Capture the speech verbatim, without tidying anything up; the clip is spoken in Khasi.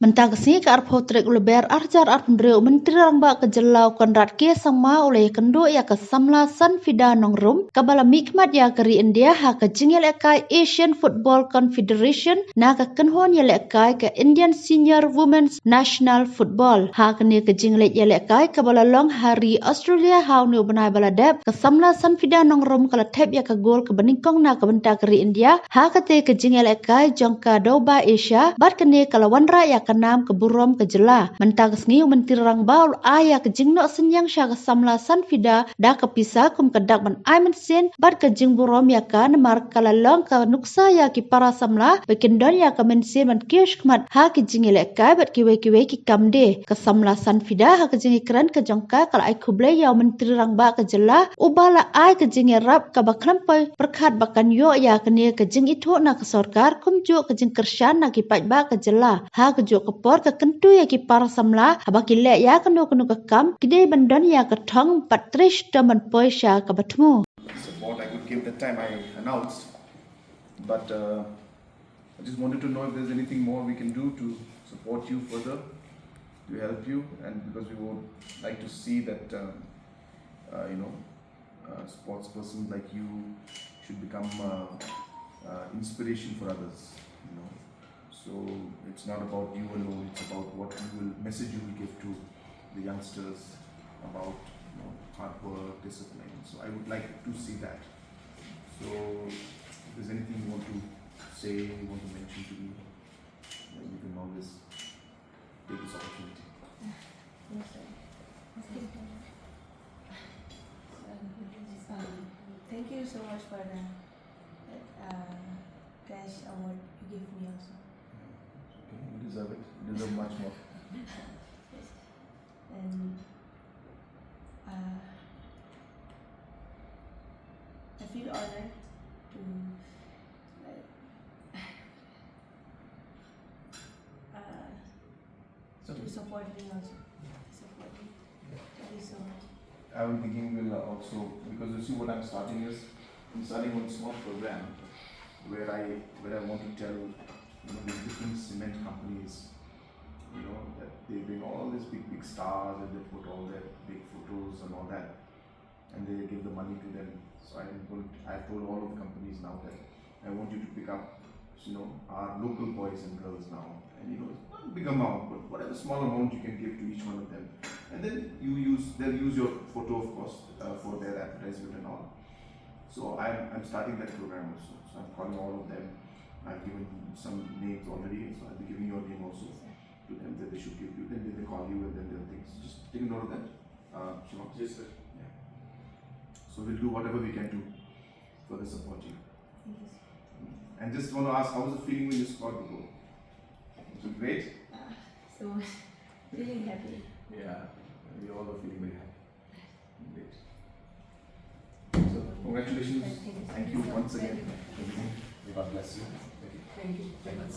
Mynta ka sngi ka arphew tarik u Lber arhajar arphew hynriew, u Myntri Rangbah ka jylla u Conrad K Sangma u la ïakynduh ïa ka samla Sanfida Nongrum kaba la mihkhmat ïa ka ri India ha ka jingïalehkai Asian Football Confederation na ka kynhun ïalehkai ka Indian Senior Women's National Football. Ha kane ka jingleit ïalehkai kaba la long ha ri Australia ha une u bnai ba la dep, ka samla Sanfida Nongrum ka la thep ïa ka gol kaba nyngkong na ka bynta ka ri India ha kata ka jingïalehkai jong ka Dewba Asia, bad kane ka la wanrah ïa ka nam ka burom ka jylla. Mynta ka sngi u Myntri Rangbah u la ai ïa ka jingnoh synñiang sha ka samla Sanfida da ka pisa kum ka dak ban ai mynsiem bad ka jingburom ïa ka, namar ka la long ka nuksa ïa ki para samla ba kin don ïa ka mynsiem ban kiew shakhmat ha ki jingïalehkai bad kiwei kiwei ki kam dei. Ka samla Sanfida ha ka jingïakren ka jong ka ka la ai khublei ïa u Myntri Rangbah ka jylla uba la ai ka jingïarap kaba khlem poi pyrkhat ba kan ïoh ïa kane ka jingithuh na ka sorkar, kumjuh ka jingkyrshan na ki paidbah ka jylla. Ha kajuh ka por ka kyntu ïa ki para samla haba ki leh ïa kano kano ka kam ki dei ban don ïa ka thong bad trei shitom ban poi sha kaba thmu. Support I could give that time I announced. But uh, I just wanted to know if there's anything more we can do to support you further, to help you, and because we would like to see that, um, uh, you know, uh, sports person like you should become uh, uh, inspiration for others. You know, so it's not about you alone. It's about what you will message you will give to the youngsters about, you know, hard work, discipline. So I would like to see that. So if there's anything you want to say, you want to mention to me, then you can always take this opportunity. Yes, sir. Um, thank you so much for the uh, cash award you gave me also. Okay, you deserve it. You deserve much more. And uh, I feel honored to like, uh, to support me also. To support me. Thank you so much. I'm thinking we'll uh, also, because you see what I'm starting is, I'm starting one small program where I where I want to tell, you know, these different cement companies, you know, that they bring all these big big stars and they put all their big photos and all that, and they give the money to them. So I'm going to, I've told all of the companies now that I want you to pick up, you know, our local boys and girls now, and, you know, not a big amount, but whatever small amount you can give to each one of them, and then you use, they'll use your photo, of course, uh, for their advertisement and all. So I'm, I'm starting that program also. So I'm calling all of them. I've given some names already, so I'll be giving your name also to them that they should give you. Then they call you and then they'll think. So just take a note of that, uh, Shiva. Yes, sir. Yeah. So we'll do whatever we can do for the support you. Thank you, sir. And just want to ask, how was the feeling when you scored the goal? Was it great? Ah, so much. Feeling happy. Yeah, we all are feeling very happy. Great. So, congratulations. Thank you. Thank you once again. May God bless you. Thank you. Thank you very much.